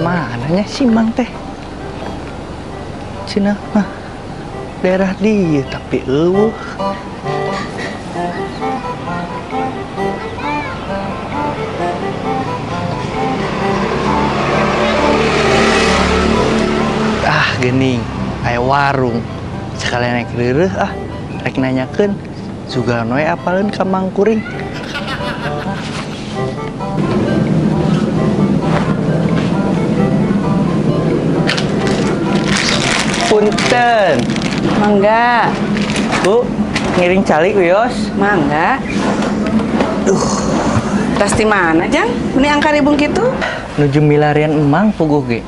Mana nya si Mang teh? Cenah mah daerah dia tapi eueuh. Ah, geuning aya warung. Sekalian naik reureuh ah, rek nanyakeun sugan we apaleun ka Mang Kuring. Punten. Mangga. Bu, ngiring calik wios. Mangga. Tas di mana, Jang? Meni angka ribung kitu? Nuju milarian emang puguh ge.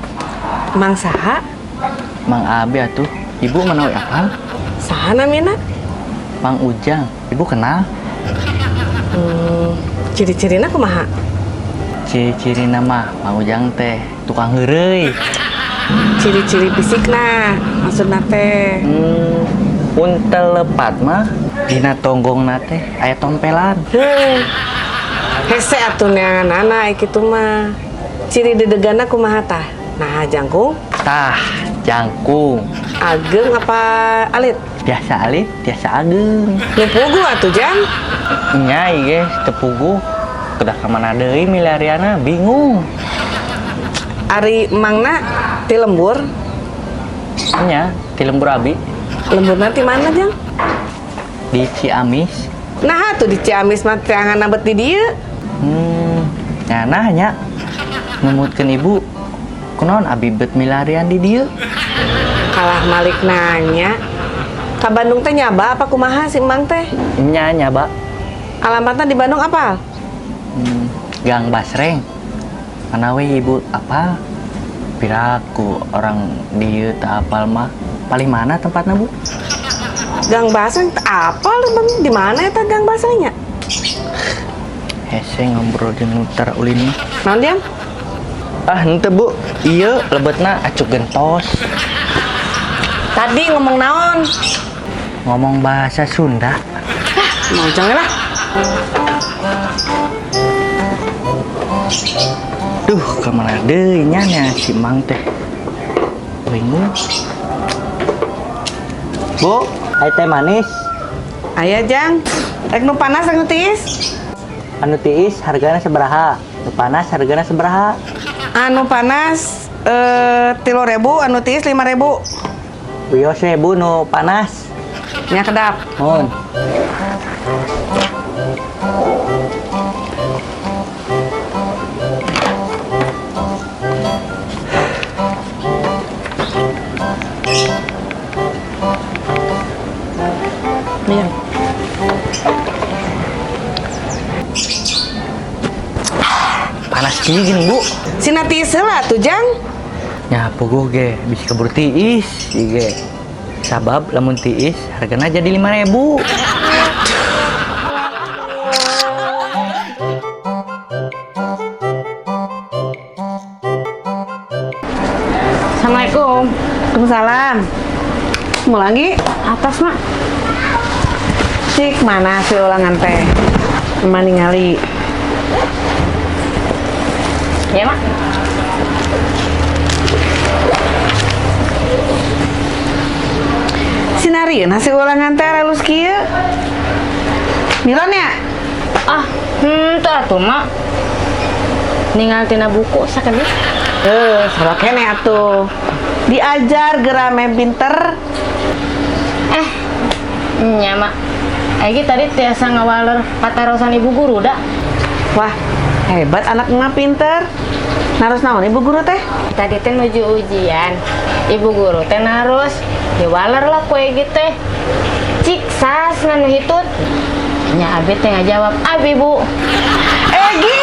Mang saha? Mang Abi atuh. Ibu mana we apal? Saha namina? Mang Ujang. Ibu kenal? Ciri-cirina kumaha? Ciri-ciri nama Mang Ujang teh tukang heureuy. Ciri-ciri fisikna maksudna teh. Untel lepat mah dina tonggongna teh aya tompelan. Heuh. Hese atuh neanganana kitu mah. Ciri dedegana kumaha tah? Nah, jangkung. Tah, jangkung. Ageng apa alit? Biasa alit, biasa ageng. Nu puguh atuh, Jang. Nya ieu teu puguh. Kedah ka mana deui milariana bingung. Ari mangna ti lembur? Nya, ti lembur abi. Lemburna ti mana, Jang? Di Ciamis. Nah, atuh di Ciamis mah teangan bet di dieu. Nya nah nya. Numutkeun ibu, kunaon abi bet milarian di dieu? Kalah Malik nanya. Ka Bandung teh nyaba apa kumaha si Mang teh? Nya nyaba. Alamatna di Bandung apa? Gang Basreng. Mana we ibu apa? Piraku orang dieu teu apal mah. Paling mana tempatna, Bu? Gang Basreng teu apal, Bang. Di mana eta Gang Basrengnya? Hese ngobrol jeung muter ulin mah. Naon, Jang? Ah, henteu, Bu. Ieu lebetna acuk gentos. Tadi ngomong naon? Ngomong bahasa Sunda. Ah, mau jangan lah. Duh, kamana deui nya nya si Mang teh. Bingung. Bu, aya teh manis. Aya, Jang. Rek nu panas rek nu tiis? Anu tiis hargana sabaraha? Nu panas hargana sabaraha? Anu panas 3.000, anu tiis 5.000. Wios we, Bu, nu panas. Nya kedap. Mohon. Iya. Panas kieu gini, Bu. Sina tiis heula atuh, Jang. Nya puguh ge bisi keburu tiis ieu ge. Sabab lamun tiis hargana jadi 5.000. Assalamualaikum. Waalaikumsalam. Mau lagi? Atas, Mak. Cik, mana hasil ulangan teh? Emak ningali. Ya, Mak. Sinarieun hasil ulangan teh halus kieu. Milon ya? Ah, teu atuh, Mak. Ningali tina buku sakedik. Salah kene atuh. Diajar gerame pinter. Nya, Mak. Egi tadi tiasa ngawaler patarosan ibu guru dah. Wah, hebat anak emak pinter. Naros naon ibu guru teh? Tadi teh nuju ujian. Ibu guru teh naros diwaler lah ku Egi teh. Cik sas nganu hitut. Nya abi teh ngajawab abi, Bu. Egi!